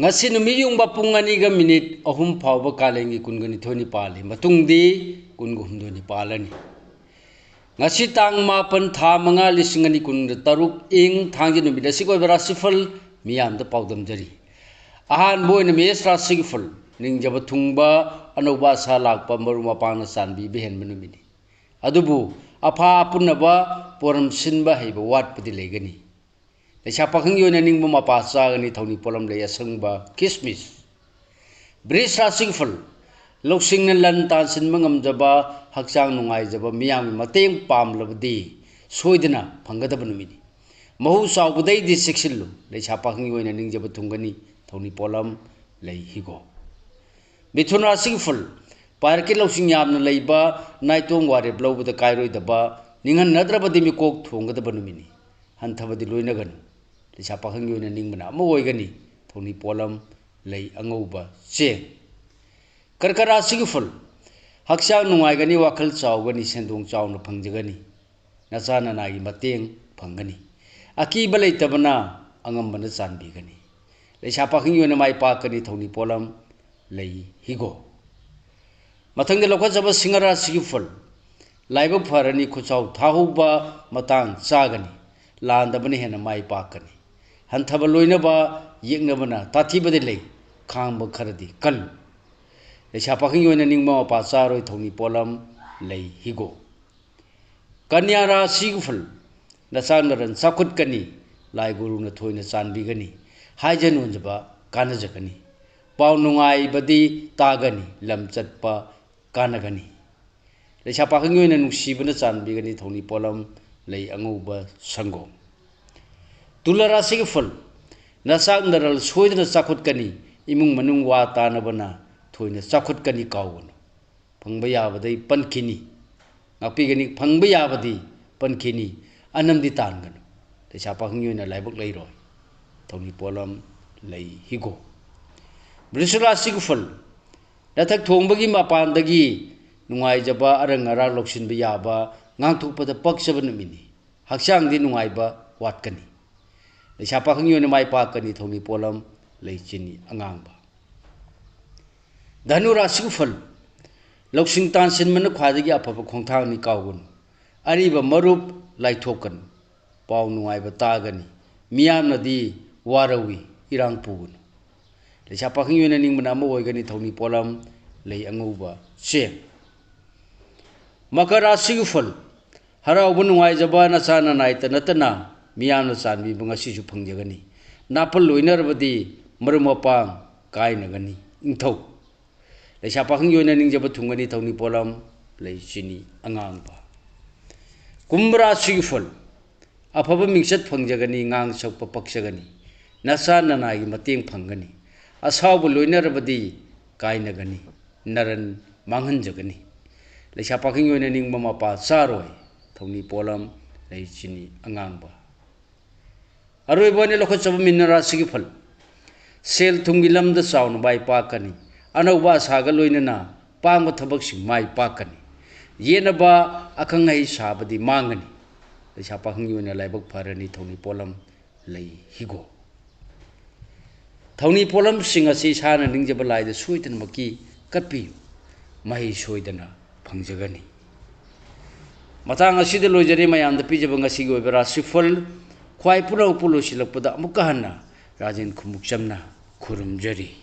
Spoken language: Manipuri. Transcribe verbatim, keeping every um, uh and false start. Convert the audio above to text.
ꯉꯁꯤ ꯅꯨꯃꯤꯠ ꯌꯨꯡꯕ ꯄꯨꯡ ꯑꯅꯤꯒ ꯃꯤꯅꯤꯠ ꯑꯍꯨꯝ ꯐꯥꯎꯕ ꯀꯥꯂꯦꯟꯒꯤ ꯀꯨꯟꯒ ꯅꯤꯊꯣꯏꯅꯤ ꯄꯥꯜꯂꯤ꯫ ꯃꯇꯨꯡꯗꯤ ꯀꯨꯟꯒ ꯍꯨꯝꯗꯣꯏꯅꯤ ꯄꯥꯜꯂꯅꯤ꯫ ꯉꯁꯤ ꯇꯥꯡ ꯃꯥꯄꯟ, ꯊꯥ ꯃꯉꯥ, ꯂꯤꯁꯤꯡ ꯑꯅꯤ ꯀꯨꯟꯒ ꯇꯔꯨꯛ, ꯏꯪ ꯊꯥꯡꯖ ꯅꯨꯃꯤꯠ ꯑꯁꯤꯒꯤ ꯑꯣꯏꯕ ꯔꯥꯁꯤꯐꯜ ꯃꯤꯌꯥꯝꯗ ꯄꯥꯎꯗꯝꯖꯔꯤ꯫ ꯑꯍꯥꯟꯕ ꯑꯣꯏꯅ ꯃꯦꯁ ꯔꯥꯁꯤꯒꯤ ꯐꯜ, ꯅꯤꯡꯖꯕ ꯊꯨꯡꯕ, ꯑꯅꯧꯕ ꯑꯁꯥ ꯂꯥꯛꯄ, ꯃꯔꯨꯞ ꯃꯄꯥꯡꯅ ꯆꯥꯟꯕꯤꯕ ꯍꯦꯟꯕ ꯅꯨꯃꯤꯠꯅꯤ꯫ ꯑꯗꯨꯕꯨ ꯑꯐꯥ ꯑꯄꯨꯟꯅꯕ ꯄꯣꯔꯝ ꯁꯤꯟꯕ ꯍꯩꯕ ꯋꯥꯠꯄꯗꯤ ꯂꯩꯒꯅꯤ꯫ ꯂꯩꯁꯥ ꯄꯥꯈꯪꯒꯤ ꯑꯣꯏꯅ ꯅꯤꯡꯕ ꯃꯄꯥ ꯆꯥꯒꯅꯤ, ꯊꯧꯅꯤ ꯄꯣꯠꯂꯝ ꯂꯩ ꯑꯁꯪꯕ, ꯀꯤꯁꯃꯤꯁ꯫ ꯕ꯭ꯔꯤꯖ ꯔꯥꯁꯤꯒꯤ ꯐꯜ, ꯂꯧꯁꯤꯡꯅ ꯂꯟ ꯇꯥꯟꯁꯤꯟꯕ ꯉꯝꯖꯕ, ꯍꯛꯆꯥꯡ ꯅꯨꯡꯉꯥꯏꯖꯕ, ꯃꯤꯌꯥꯝꯒꯤ ꯃꯇꯦꯡ ꯄꯥꯝꯂꯕꯗꯤ ꯁꯣꯏꯗꯅ ꯐꯪꯒꯗꯕ ꯅꯨꯃꯤꯠꯅꯤ꯫ ꯃꯍꯨ ꯆꯥꯎꯕꯗꯩꯗꯤ ꯆꯦꯛꯁꯤꯜꯂꯨ, ꯂꯩꯁꯥ ꯄꯥꯈꯪꯒꯤ ꯑꯣꯏꯅ ꯅꯤꯡꯖꯕ ꯊꯨꯡꯒꯅꯤ, ꯊꯧꯅꯤ ꯄꯣꯠꯂꯝ ꯂꯩ ꯍꯤꯒꯣꯛ꯫ ꯃꯤꯊꯨꯟ ꯔꯥꯁꯤꯒꯤ ꯐꯜ, ꯄꯥꯏꯔꯛꯀꯤ ꯂꯧꯁꯤꯡ ꯌꯥꯝꯅ ꯂꯩꯕ, ꯅꯥꯏꯇꯣꯝ ꯋꯥꯔꯦꯞ ꯂꯧꯕꯗ ꯀꯥꯏꯔꯣꯏꯗꯕ, ꯅꯤꯡꯍꯟꯅꯗ꯭ꯔꯕꯗꯤ ꯃꯤꯀꯣꯛ ꯊꯣꯡꯒꯗꯕ ꯅꯨꯃꯤꯠꯅꯤ꯫ ꯍꯟꯊꯕꯗꯤ ꯂꯣꯏꯅꯒꯅꯨ꯫ ꯂꯩꯁꯥ ꯄꯥꯈꯪꯒꯤ ꯑꯣꯏꯅ ꯅꯤꯡꯕꯅ ꯑꯃ ꯑꯣꯏꯒꯅꯤ, ꯊꯧꯅꯤ ꯄꯣꯠꯂꯝ ꯂꯩ ꯑꯉꯧꯕ, ꯆꯦꯡ꯫ ꯀꯔꯀ ꯔꯥꯁꯤꯒꯤ ꯐꯜ, ꯍꯛꯆꯥꯡ ꯅꯨꯡꯉꯥꯏꯒꯅꯤ, ꯋꯥꯈꯜ ꯆꯥꯎꯒꯅꯤ, ꯁꯦꯟꯗꯣꯡ ꯆꯥꯎꯅ ꯐꯪꯖꯒꯅꯤ꯫ ꯅꯆꯥ ꯅꯅꯥꯒꯤ ꯃꯇꯦꯡ ꯐꯪꯒꯅꯤ꯫ ꯑꯀꯤꯕ ꯂꯩꯇꯕꯅ ꯑꯉꯝꯕꯅ ꯆꯥꯟꯕꯤꯒꯅꯤ꯫ ꯂꯩꯁꯥ ꯄꯥꯈꯪꯒꯤ ꯑꯣꯏꯅ ꯃꯥꯏ ꯄꯥꯛꯀꯅꯤ, ꯊꯧꯅꯤ ꯄꯣꯠꯂꯝ ꯂꯩ ꯍꯤꯒꯣꯛ꯫ ꯃꯊꯪꯗ ꯂꯧꯈꯠꯆꯕ ꯁꯤꯡꯍ ꯔꯥꯁꯤꯒꯤ ꯐꯜ, ꯂꯥꯏꯕꯛ ꯐꯔꯅꯤ, ꯈꯨꯠꯆꯥꯎ ꯊꯥꯍꯧꯕ ꯃꯇꯥꯡ ꯆꯥꯒꯅꯤ, ꯂꯥꯟꯗꯕꯅ ꯍꯦꯟꯅ ꯃꯥꯏ ꯄꯥꯛꯀꯅꯤ꯫ ꯍꯟꯊꯕ ꯂꯣꯏꯅꯕ ꯌꯦꯛꯅꯕꯅ ꯇꯥꯊꯤꯕꯗꯤ ꯂꯩ, ꯈꯥꯡꯕ ꯈꯔꯗꯤ ꯀꯜꯂꯨ꯫ ꯂꯩꯁꯥ ꯄꯥꯈꯪꯒꯤ ꯑꯣꯏꯅ ꯅꯤꯡꯕ ꯃꯄꯥ ꯆꯥꯔꯣꯏ, ꯊꯧꯅꯤ ꯄꯣꯠꯂꯝ ꯂꯩ ꯍꯤꯒꯣꯛ꯫ ꯀꯟꯌꯥ ꯔꯥꯁꯤꯒꯤ ꯐꯜ, ꯅꯆꯥ ꯅꯔꯟ ꯆꯥꯎꯈꯠꯀꯅꯤ, ꯂꯥꯏ ꯒꯨꯔꯨꯅ ꯊꯣꯏꯅ ꯆꯥꯟꯕꯤꯒꯅꯤ, ꯍꯥꯏꯖ ꯅꯣꯟꯖꯕ ꯀꯥꯟꯅꯖꯒꯅꯤ, ꯄꯥꯎ ꯅꯨꯡꯉꯥꯏꯕꯗꯤ ꯇꯥꯒꯅꯤ, ꯂꯝ ꯆꯠꯄ ꯀꯥꯟꯅꯒꯅꯤ꯫ ꯂꯩꯁꯥ ꯄꯥꯈꯪꯒꯤ ꯑꯣꯏꯅ ꯅꯨꯡꯁꯤꯕꯅ ꯆꯥꯟꯕꯤꯒꯅꯤ, ꯊꯧꯅꯤ ꯄꯣꯠꯂꯝ ꯂꯩ ꯑꯉꯧꯕ ꯁꯪꯒꯣꯝ꯫ ꯇꯨꯂꯥ ꯔꯥꯁꯤꯒꯤ ꯐꯜ, ꯅꯆꯥꯛ ꯅꯔꯜ ꯁꯣꯏꯗꯅ ꯆꯥꯎꯈꯠꯀꯅꯤ, ꯏꯃꯨꯡ ꯃꯅꯨꯡ ꯋꯥ ꯇꯥꯅꯕꯅ ꯊꯣꯏꯅ ꯆꯥꯎꯈꯠꯀꯅꯤ, ꯀꯥꯎꯒꯅꯨ꯫ ꯐꯪꯕ ꯌꯥꯕꯗꯩ ꯄꯟꯈꯤꯅꯤ, ꯉꯥꯛꯄꯤꯒꯅꯤ, ꯐꯪꯕ ꯌꯥꯕꯗꯤ ꯄꯟꯈꯤꯅꯤ, ꯑꯅꯝꯗꯤ ꯇꯥꯟꯒꯅꯨ꯫ ꯂꯩꯁꯥ ꯄꯥꯈꯪꯒꯤ ꯑꯣꯏꯅ ꯂꯥꯏꯕꯛ ꯂꯩꯔꯣꯏ, ꯊꯧꯅꯤ ꯄꯣꯠꯂꯝ ꯂꯩ ꯍꯤꯒꯣꯛ꯫ ꯕ꯭ꯔꯤꯁꯨ ꯔꯥꯁꯤꯒꯤ ꯐꯜ, ꯅꯊꯛ ꯊꯣꯡꯕꯒꯤ ꯃꯄꯥꯟꯗꯒꯤ ꯅꯨꯡꯉꯥꯏꯖꯕ ꯑꯔꯪ ꯑꯔꯥꯛ ꯂꯧꯁꯤꯟꯕ ꯌꯥꯕ, ꯉꯥꯡꯊꯣꯛꯄꯗ ꯄꯛꯆꯕ ꯅꯨꯃꯤꯠꯅꯤ꯫ ꯍꯛꯆꯥꯡꯗꯤ ꯅꯨꯡꯉꯥꯏꯕ ꯋꯥꯠꯀꯅꯤ꯫ ꯂꯩꯁꯥ ꯄꯥꯈꯪꯒꯤ ꯑꯣꯏꯅ ꯃꯥꯏ ꯄꯥꯛꯀꯅꯤ, ꯊꯧꯅꯤ ꯄꯣꯠꯂꯝ ꯂꯩꯆꯤꯅꯤ ꯑꯉꯥꯡꯕ꯫ ꯙꯅꯨ ꯔꯥꯁꯤꯒꯤ ꯐꯜ꯫ ꯂꯧꯁꯤꯡ ꯇꯥꯟꯁꯤꯟꯕꯅ ꯈ꯭ꯋꯥꯏꯗꯒꯤ ꯑꯐꯕ ꯈꯣꯡꯊꯥꯡꯅꯤ, ꯀꯥꯎꯒꯅꯨ꯫ ꯑꯔꯤꯕ ꯃꯔꯨꯞ ꯂꯥꯏꯊꯣꯛꯀꯅꯨ꯫ ꯄꯥꯎ ꯅꯨꯡꯉꯥꯏꯕ ꯇꯥꯒꯅꯤ꯫ ꯃꯤꯌꯥꯝꯅꯗꯤ ꯋꯥꯔꯧꯏ, ꯏꯔꯥꯡ ꯄꯨꯒꯅꯨ꯫ ꯂꯩꯁꯥ ꯄꯥꯈꯪꯒꯤ ꯑꯣꯏꯅ ꯅꯤꯡꯕꯅ ꯑꯃ ꯑꯣꯏꯒꯅꯤ, ꯊꯧꯅꯤ ꯄꯣꯠꯂꯝ ꯂꯩ ꯑꯉꯧꯕ ꯆꯦꯡ꯫ ꯃꯀꯔ ꯔꯥꯁꯤꯒꯤ ꯐꯜ꯫ ꯍꯔꯥꯎꯕ ꯅꯨꯡꯉꯥꯏꯖꯕ ꯅꯆꯥ ꯅꯅꯥꯏꯇ ꯅꯠꯇꯅ ꯃꯤꯌꯥꯝꯅ ꯆꯥꯟꯕꯤꯕ ꯉꯁꯤꯁꯨ ꯐꯪꯖꯒꯅꯤ꯫ ꯅꯥꯄꯜ ꯂꯣꯏꯅꯔꯕꯗꯤ ꯃꯔꯨꯞ ꯃꯄꯥꯡ ꯀꯥꯏꯅꯒꯅꯤ꯫ ꯏꯪꯊꯧ꯫ ꯂꯩꯁꯥ ꯄꯥꯈꯪꯒꯤ ꯑꯣꯏꯅ ꯅꯤꯡꯖꯕ ꯊꯨꯡꯒꯅꯤ, ꯊꯧꯅꯤ ꯄꯣꯠꯂꯝ ꯂꯩ ꯆꯤꯅꯤ ꯑꯉꯥꯡꯕ꯫ ꯀꯨꯝꯚ ꯔꯥꯁꯤꯒꯤ ꯐꯜ꯫ ꯑꯐꯕ ꯃꯤꯡꯆꯠ ꯐꯪꯖꯒꯅꯤ, ꯉꯥꯡ ꯁꯛꯄ ꯄꯛꯆꯒꯅꯤ, ꯅꯆꯥ ꯅꯅꯥꯏꯒꯤ ꯃꯇꯦꯡ ꯐꯪꯒꯅꯤ꯫ ꯑꯁꯥꯎꯕ ꯂꯣꯏꯅꯔꯕꯗꯤ ꯀꯥꯏꯅꯒꯅꯤ, ꯅꯔꯟ ꯃꯥꯡꯍꯟꯖꯒꯅꯤ꯫ ꯂꯩꯁꯥ ꯄꯥꯈꯪꯒꯤ ꯑꯣꯏꯅ ꯅꯤꯡꯕ ꯃꯄꯥ ꯆꯥꯔꯣꯏ, ꯊꯧꯅꯤ ꯄꯣꯠꯂꯝ ꯂꯩ ꯆꯤꯅꯤ ꯑꯉꯥꯡꯕ꯫ ꯑꯔꯣꯏꯕ ꯑꯣꯏꯅ ꯂꯧꯈꯠꯆꯕ ꯃꯤꯟꯅ ꯔꯥꯁꯤꯒꯤ ꯐꯜ꯫ ꯁꯦꯜ ꯊꯨꯝꯒꯤ ꯂꯝꯗ ꯆꯥꯎꯅ ꯃꯥꯏ ꯄꯥꯛꯀꯅꯤ꯫ ꯑꯅꯧꯕ ꯑꯁꯥꯒ ꯂꯣꯏꯅꯅ ꯄꯥꯡꯕ ꯊꯕꯛꯁꯤꯡ ꯃꯥꯏ ꯄꯥꯛꯀꯅꯤ꯫ ꯌꯦꯠꯅꯕ ꯑꯈꯪ ꯑꯍꯩ ꯁꯥꯕꯗꯤ ꯃꯥꯡꯒꯅꯤ꯫ ꯂꯩꯁꯥ ꯄꯥꯈꯪꯒꯤ ꯑꯣꯏꯅ ꯂꯥꯏꯕꯛ ꯐꯔꯅꯤ, ꯊꯧꯅꯤ ꯄꯣꯠꯂꯝ ꯂꯩ ꯍꯤꯒꯣꯛ꯫ ꯊꯧꯅꯤ ꯄꯣꯠꯂꯝꯁꯤꯡ ꯑꯁꯤ ꯏꯁꯥꯅ ꯅꯤꯡꯖꯕ ꯂꯥꯏꯗ ꯁꯣꯏꯗꯅꯃꯛꯀꯤ ꯀꯠꯄꯤꯌꯨ꯫ ꯃꯍꯩ ꯁꯣꯏꯗꯅ ꯐꯪꯖꯒꯅꯤ꯫ ꯃꯇꯥꯡ ꯑꯁꯤꯗ ꯂꯣꯏꯖꯔꯦ ꯃꯌꯥꯝꯗ ꯄꯤꯖꯕ ꯉꯁꯤꯒꯤ ꯑꯣꯏꯕ ꯔꯥꯁꯤꯐꯜ꯫ ꯈ꯭ꯋꯥꯏ ꯄꯨꯝꯅꯃꯛꯄꯨ ꯂꯣꯏꯁꯤꯜꯂꯛꯄꯗ ꯑꯃꯨꯛꯀ ꯍꯟꯅ ꯔꯥꯖꯦꯟ ꯈꯨꯃꯨꯛ ꯆꯝꯅ ꯈꯨꯔꯨꯝꯖꯔꯤ꯫